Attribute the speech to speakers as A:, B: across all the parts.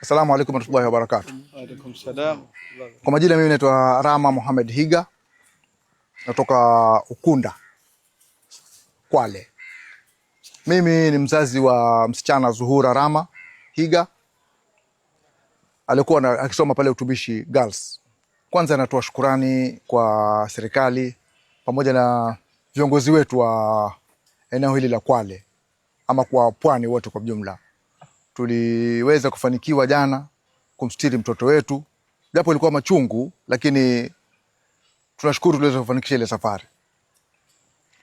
A: Assalamu alaikum warahmatullahi wabarakatuh.
B: Alaikum salam.
A: Kwa majina mimi naitwa Rama Mohamed Higa, natoka Ukunda, Kwale. Mimi ni mzazi wa msichana Zuhura Rama Higa, alikuwa akisoma pale Utumishi Girls. Kwanza natoa shukurani kwa serikali pamoja na viongozi wetu wa eneo hili la Kwale ama kwa pwani wote kwa jumla. Tuliweza kufanikiwa jana kumstiri mtoto wetu, japo ilikuwa machungu, lakini tunashukuru tuliweza kufanikisha ile safari.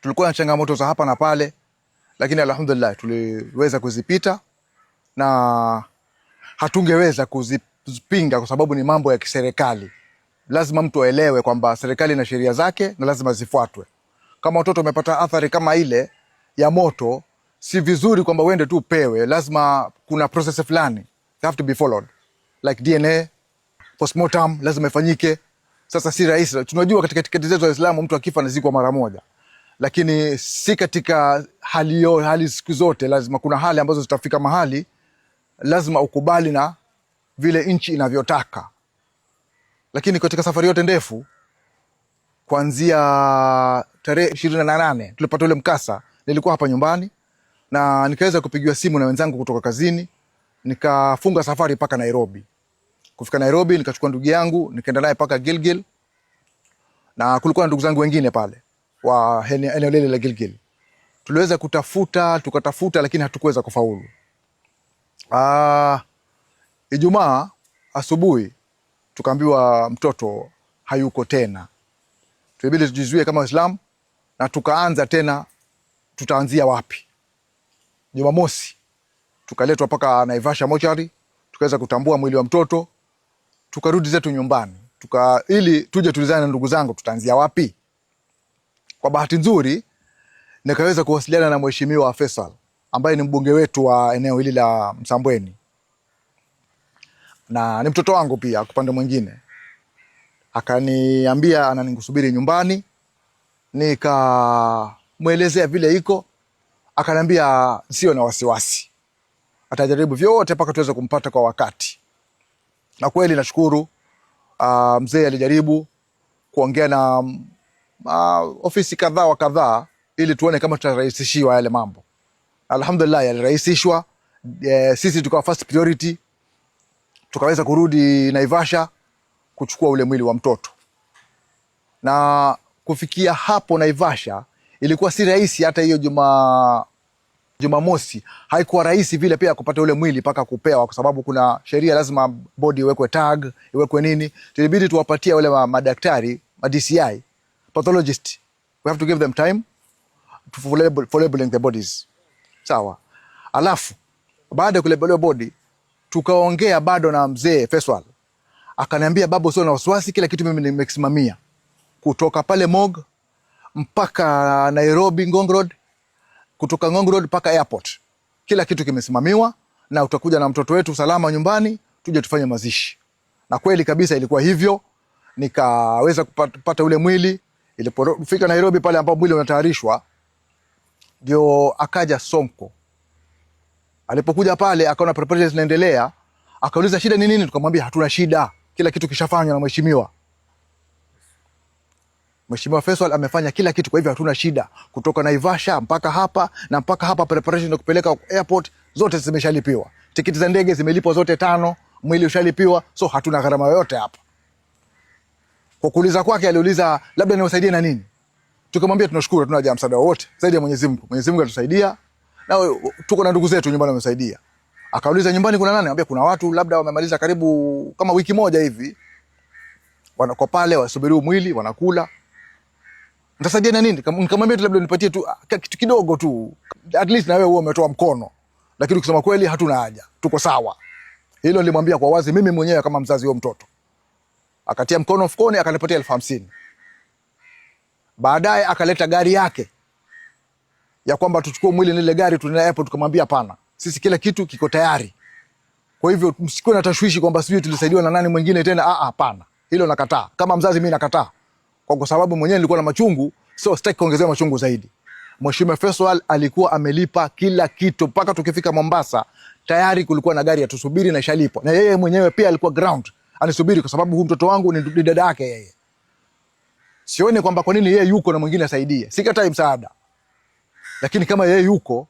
A: Tulikuwa na changamoto za hapa na pale, lakini alhamdulillah tuliweza kuzipita na hatungeweza kuzipinga kwa sababu ni mambo ya kiserikali. Lazima mtu aelewe kwamba serikali ina sheria zake na lazima zifuatwe. Kama watoto wamepata athari kama ile ya moto, si vizuri kwamba uende tu upewe, lazima kuna process fulani they have to be followed like DNA postmortem lazima ifanyike. Sasa si rahisi, tunajua katika itikadi zetu za Uislamu mtu akifa anazikwa mara moja, lakini si katika hali yo, hali siku zote. Lazima kuna hali ambazo zitafika mahali lazima ukubali na vile nchi inavyotaka. Lakini katika safari yote ndefu kuanzia tarehe 28 tulipata ule mkasa, nilikuwa hapa nyumbani na nikaweza kupigiwa simu na wenzangu kutoka kazini, nikafunga safari mpaka Nairobi. Kufika Nairobi nikachukua ndugu yangu nikaenda naye mpaka Gilgil, na kulikuwa na ndugu zangu wengine pale wa eneo lile la Gilgil. Tuliweza kutafuta tukatafuta, lakini hatukuweza kufaulu. Ijumaa asubuhi tukaambiwa mtoto hayuko tena. Tulibidi tujizuie kama Waislamu na tukaanza tena, tutaanzia wapi? Jumamosi tukaletwa mpaka Naivasha mochari, tukaweza kutambua mwili wa mtoto, tukarudi zetu nyumbani ili tuje tulizane na ndugu zangu, tutaanzia wapi? Kwa bahati nzuri nikaweza kuwasiliana na Mheshimiwa Faisal ambaye ni mbunge wetu wa eneo hili la Msambweni na ni mtoto wangu pia kwa upande mwingine. Akaniambia ananikusubiri nyumbani, nikamwelezea vile iko, akaniambia sio na wasiwasi, atajaribu vyote mpaka tuweze kumpata kwa wakati. Na kweli nashukuru, mzee alijaribu kuongea na ofisi kadhaa wa kadhaa ili tuone kama tutarahisishiwa yale mambo. Alhamdulillah yalirahisishwa. Sisi tukawa first priority, tukaweza kurudi Naivasha kuchukua ule mwili wa mtoto. Na kufikia hapo Naivasha ilikuwa si rahisi, hata hiyo Jumamosi haikuwa rahisi vile pia kupata ule mwili mpaka kupewa, kwa sababu kuna sheria, lazima body iwekwe tag, iwekwe nini. Tulibidi tuwapatie wale madaktari, ma DCI, pathologist, we have to give them time to for labeling the bodies. Sawa. Alafu baada ya kulabeliwa body tukaongea bado na mzee Faisal, akaniambia babu, sio na wasiwasi, kila kitu mimi nimekisimamia kutoka pale morgue mpaka Nairobi Ngong Road, kutoka Ngong Road mpaka airport, kila kitu kimesimamiwa na utakuja na mtoto wetu salama nyumbani, tuje tufanye mazishi. Na kweli kabisa ilikuwa hivyo, nikaweza kupata ule mwili. Ilipofika Nairobi pale ambapo mwili unatayarishwa, ndio akaja Sonko. Alipokuja pale akaona preparations zinaendelea, akauliza shida ni nini? Tukamwambia hatuna shida, kila kitu kishafanywa na mheshimiwa. Mheshimiwa Faisal amefanya kila kitu, kwa hivyo hatuna shida. Kutoka Naivasha mpaka hapa na mpaka hapa preparation ya kupeleka airport zote zimeshalipiwa, tikiti za ndege zimelipwa zote 5, mwili ushalipiwa, so hatuna gharama yoyote hapa. Kwa kuuliza kwake, aliuliza labda niwasaidie na nini? Tukamwambia tunashukuru, hatuna haja ya msaada wowote zaidi ya Mwenyezi Mungu. Mwenyezi Mungu atusaidia na tuko na ndugu zetu nyumbani wamesaidia. Akauliza nyumbani kuna nani? Anambia kuna watu labda wamemaliza karibu kama wiki moja hivi, wanakuwa pale wasubiri mwili wanakula. Nitasaidia na nini? Nikamwambia tu labda nipatie tu kitu kidogo tu, at least na wewe uwe umetoa mkono, lakini kusema kweli hatuna haja, tuko sawa. Hilo nilimwambia kwa wazi mimi mwenyewe kama mzazi wa mtoto. Akatia mkono mfukoni akanipatia 1050. Baadaye akaleta gari yake ya kwamba tuchukue mwili na ile gari tuende airport. Tukamwambia hapana, sisi kila kitu kiko tayari, kwa hivyo msikuwe na tashwishi kwamba sijui tulisaidiwa na nani mwingine tena. Ah, hapana, hilo nakataa. Kama mzazi mimi nakataa, kwa sababu mwenyewe nilikuwa na machungu, so sitaki kuongezewa machungu zaidi. Mheshimiwa Feisal alikuwa amelipa kila kitu mpaka tukifika Mombasa tayari kulikuwa na gari yatusubiri na ishalipwa, na yeye mwenyewe pia alikuwa ground anisubiri, kwa sababu huyu mtoto wangu ni dada yake yeye. Sioni kwamba kwa nini yeye yuko na mwingine asaidie. Sikatai msaada, lakini kama yeye yuko,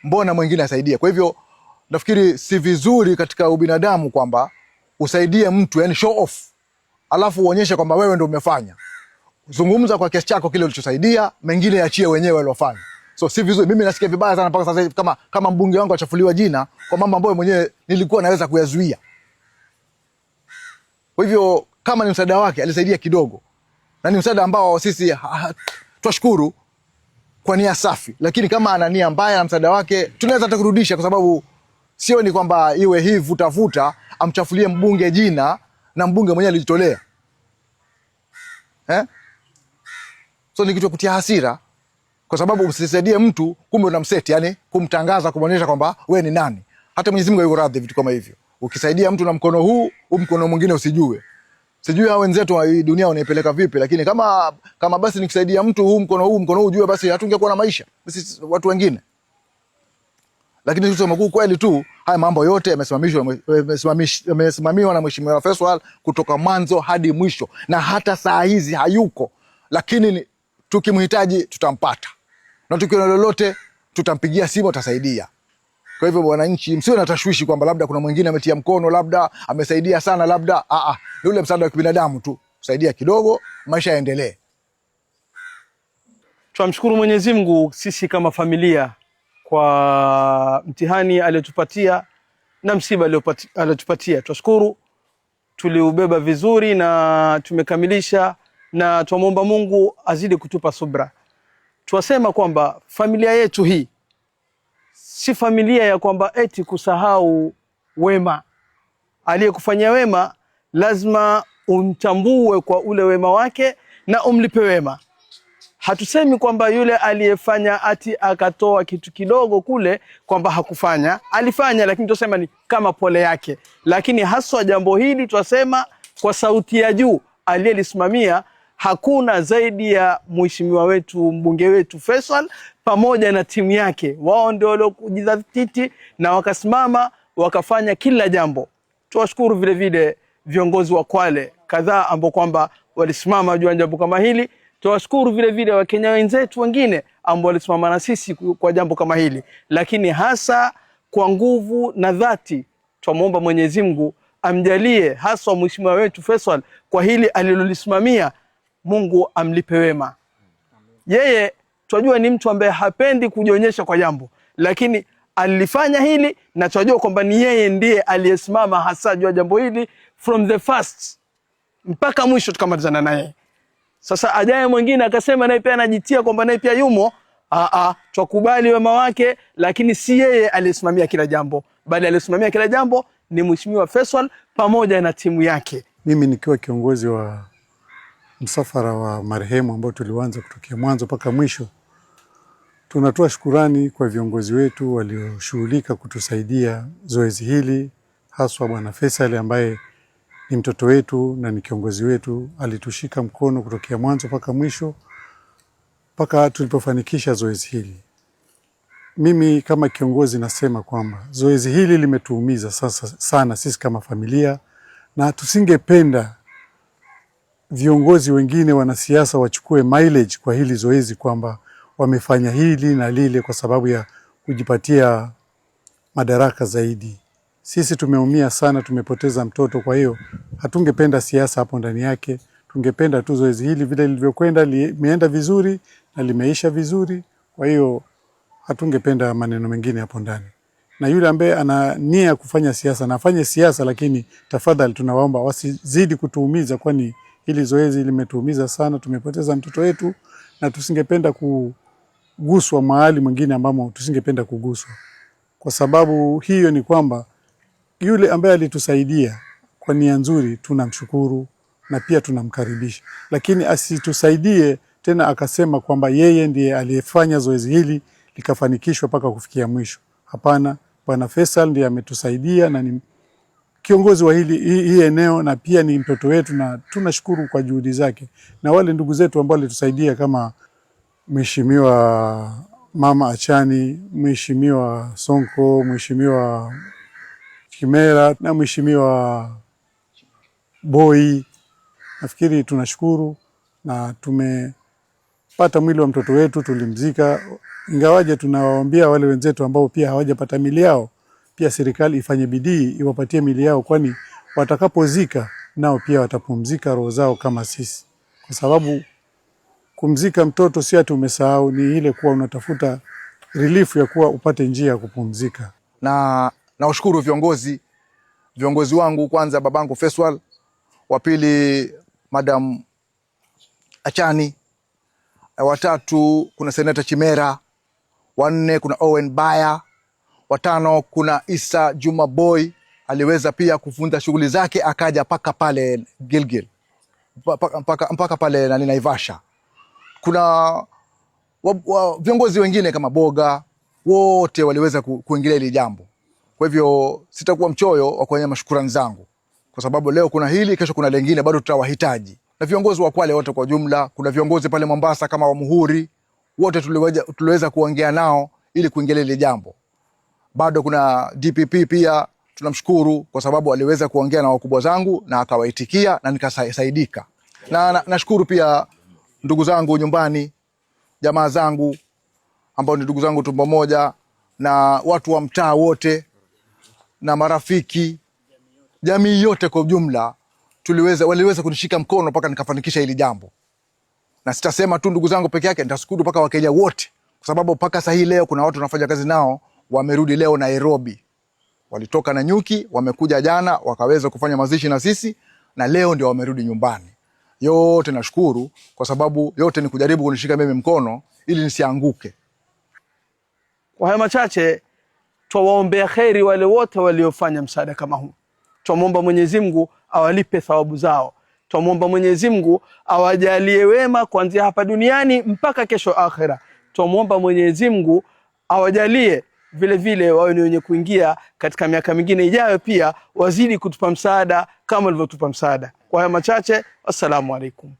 A: mbona mwingine asaidie? Kwa hivyo nafikiri si vizuri katika ubinadamu kwamba usaidie mtu, yani show off, alafu uonyeshe kwamba wewe ndio umefanya. Zungumza kwa kiasi chako kile ulichosaidia, mengine yaachie wenyewe waliofanya. So si vizuri, mimi nasikia vibaya sana mpaka sasa hivi kama mbunge wangu achafuliwa jina kwa mambo ambayo mwenyewe nilikuwa naweza kuyazuia. Kwa hivyo kama ni msaada wake alisaidia kidogo, na ni msaada ambao sisi twashukuru kwa nia safi, lakini kama ana nia mbaya na msaada wake tunaweza hata kurudisha, kwa sababu sio ni kwamba iwe hii vuta vuta amchafulie mbunge jina na mbunge mwenyewe alijitolea eh? So ni kitu kutia hasira, kwa sababu usisaidie mtu kumbe unamseti, yani kumtangaza, kumwonyesha kwamba we ni nani. Hata Mwenyezi Mungu hayuko radhi vitu kama hivyo. Ukisaidia mtu na mkono huu, huu mkono mwingine usijue. Sijui hao wenzetu wa hii dunia wanaipeleka vipi, lakini kama basi nikisaidia mtu huu mkono huu ujue, basi hatungekuwa na maisha sisi watu wengine. Lakini kusema kweli tu, haya mambo yote yamesimamiwa na Mheshimiwa Feisal kutoka mwanzo hadi mwisho, na hata saa hizi hayuko, lakini tukimhitaji tutampata, na tukiona lolote tutampigia simu, atasaidia. Kwa hivyo wananchi, msiwe na tashwishi kwamba labda kuna mwingine ametia mkono, labda amesaidia sana, labda ni ule msaada wa kibinadamu tu, kusaidia kidogo, maisha yaendelee.
B: Tunamshukuru Mwenyezi Mungu sisi kama familia kwa mtihani aliyotupatia na msiba aliyotupatia. Tunashukuru tuliubeba vizuri na tumekamilisha, na twamwomba Mungu azidi kutupa subra. Twasema kwamba familia yetu hii si familia ya kwamba eti kusahau wema. Aliyekufanyia wema lazima umtambue kwa ule wema wake na umlipe wema. Hatusemi kwamba yule aliyefanya ati akatoa kitu kidogo kule kwamba hakufanya, alifanya, lakini twasema ni kama pole yake. Lakini haswa jambo hili twasema kwa sauti ya juu, aliyelisimamia hakuna zaidi ya mheshimiwa wetu mbunge wetu Feisal pamoja na timu yake. Wao ndio waliojidhatiti na wakasimama wakafanya kila jambo. Tuwashukuru vile vile viongozi wa Kwale kadhaa ambao kwamba walisimama juu ya jambo kama hili. Tuwashukuru vile vile Wakenya wenzetu wengine ambao walisimama na sisi kwa jambo kama hili, lakini hasa kwa nguvu na dhati twamuomba Mwenyezi Mungu amjalie haswa mheshimiwa wetu Feisal kwa hili alilolisimamia, Mungu amlipe wema. Yeye twajua ni mtu ambaye hapendi kujionyesha kwa jambo, lakini alifanya hili na twajua kwamba ni yeye ndiye aliyesimama hasa juu ya jambo hili from the first mpaka mwisho tukamalizana naye. Sasa ajaye mwingine akasema naye pia anajitia kwamba naye pia yumo, twakubali wema wake, lakini si yeye aliyesimamia kila jambo, bali aliyesimamia kila jambo ni Mheshimiwa Feisal pamoja na timu yake.
C: Mimi nikiwa kiongozi wa msafara wa marehemu ambao tulianza kutokea mwanzo mpaka mwisho, tunatoa shukurani kwa viongozi wetu walioshughulika kutusaidia zoezi hili, haswa Bwana Feisal ambaye ni mtoto wetu na ni kiongozi wetu. Alitushika mkono kutokea mwanzo mpaka mwisho mpaka tulipofanikisha zoezi hili. Mimi kama kiongozi nasema kwamba zoezi hili limetuumiza sasa sana sisi kama familia, na tusingependa viongozi wengine wanasiasa wachukue mileage kwa hili zoezi kwamba wamefanya hili na lile kwa sababu ya kujipatia madaraka zaidi. Sisi tumeumia sana, tumepoteza mtoto. Kwa hiyo hatungependa siasa hapo ndani yake. Tungependa tu zoezi hili vile lilivyokwenda limeenda vizuri na limeisha vizuri. Kwa hiyo hatungependa maneno mengine hapo ndani. Na yule ambaye ana nia kufanya siasa na afanye siasa, lakini tafadhali tunawaomba wasizidi kutuumiza, kwani hili zoezi limetuumiza sana. Tumepoteza mtoto wetu na tusingependa kuguswa mahali mwingine ambamo tusingependa kuguswa. Kwa sababu hiyo ni kwamba yule ambaye alitusaidia kwa nia nzuri tunamshukuru na pia tunamkaribisha, lakini asitusaidie tena akasema kwamba yeye ndiye aliyefanya zoezi hili likafanikishwa mpaka kufikia mwisho. Hapana, Bwana Feisal ndiye ametusaidia na ni kiongozi wa hii eneo na pia ni mtoto wetu, na tunashukuru kwa juhudi zake, na wale ndugu zetu ambao walitusaidia kama Mheshimiwa Mama Achani, Mheshimiwa Sonko, Mheshimiwa Kimera na Mheshimiwa Boy. Nafikiri tunashukuru na tumepata mwili wa mtoto wetu, tulimzika. Ingawaje tunawaambia wale wenzetu ambao pia hawajapata mili yao, pia serikali ifanye bidii iwapatie mili yao, kwani watakapozika nao pia watapumzika roho zao kama sisi, kwa sababu kumzika mtoto si ati umesahau, ni ile kuwa unatafuta relief ya kuwa upate njia ya kupumzika.
A: Na nawashukuru viongozi wangu, kwanza babangu Feswal, wa pili Madam Achani, watatu kuna Seneta Chimera, wanne kuna Owen Baya, watano kuna Isa Juma Boy aliweza pia kufunza shughuli zake akaja mpaka pale Gilgil, mpaka pale nani Naivasha. Kuna viongozi wengine kama Boga, wote waliweza kuingilia hili jambo. Kwa hivyo sitakuwa mchoyo wa kuonyesha mashukrani zangu, kwa sababu leo kuna hili, kesho kuna lengine, bado tutawahitaji. Na viongozi wa Kwale wote kwa jumla, kuna viongozi pale Mombasa kama wa Muhuri, wote tuliweza kuongea nao ili kuingilia hili jambo. Bado kuna DPP pia tunamshukuru kwa sababu aliweza kuongea na wakubwa zangu na akawaitikia na nikasaidika. Na nashukuru pia ndugu zangu nyumbani, jamaa zangu ambao ni ndugu zangu tumbo moja, na watu wa mtaa wote na marafiki, jamii yote kwa ujumla, waliweza kunishika mkono mpaka nikafanikisha hili jambo. Na sitasema tu ndugu zangu peke yake, nitashukuru mpaka Wakenya wote, kwa sababu mpaka sasa hii leo kuna watu tunafanya kazi nao wamerudi leo Nairobi. Walitoka na nyuki, wamekuja jana wakaweza kufanya mazishi na sisi, na leo ndio wamerudi nyumbani. Yote nashukuru kwa sababu yote ni kujaribu kunishika mimi mkono ili nisianguke.
B: Kwa haya machache, twawaombea kheri wale wote waliofanya msaada kama huu. Twamwomba Mwenyezi Mungu awalipe thawabu zao. Twamwomba Mwenyezi Mungu awajalie wema kuanzia hapa duniani mpaka kesho akhera. Twamwomba Mwenyezi Mungu awajalie vile vile wawe ni wenye kuingia katika miaka mingine ijayo, pia wazidi kutupa msaada kama walivyotupa msaada. Kwa haya machache, assalamu alaikum.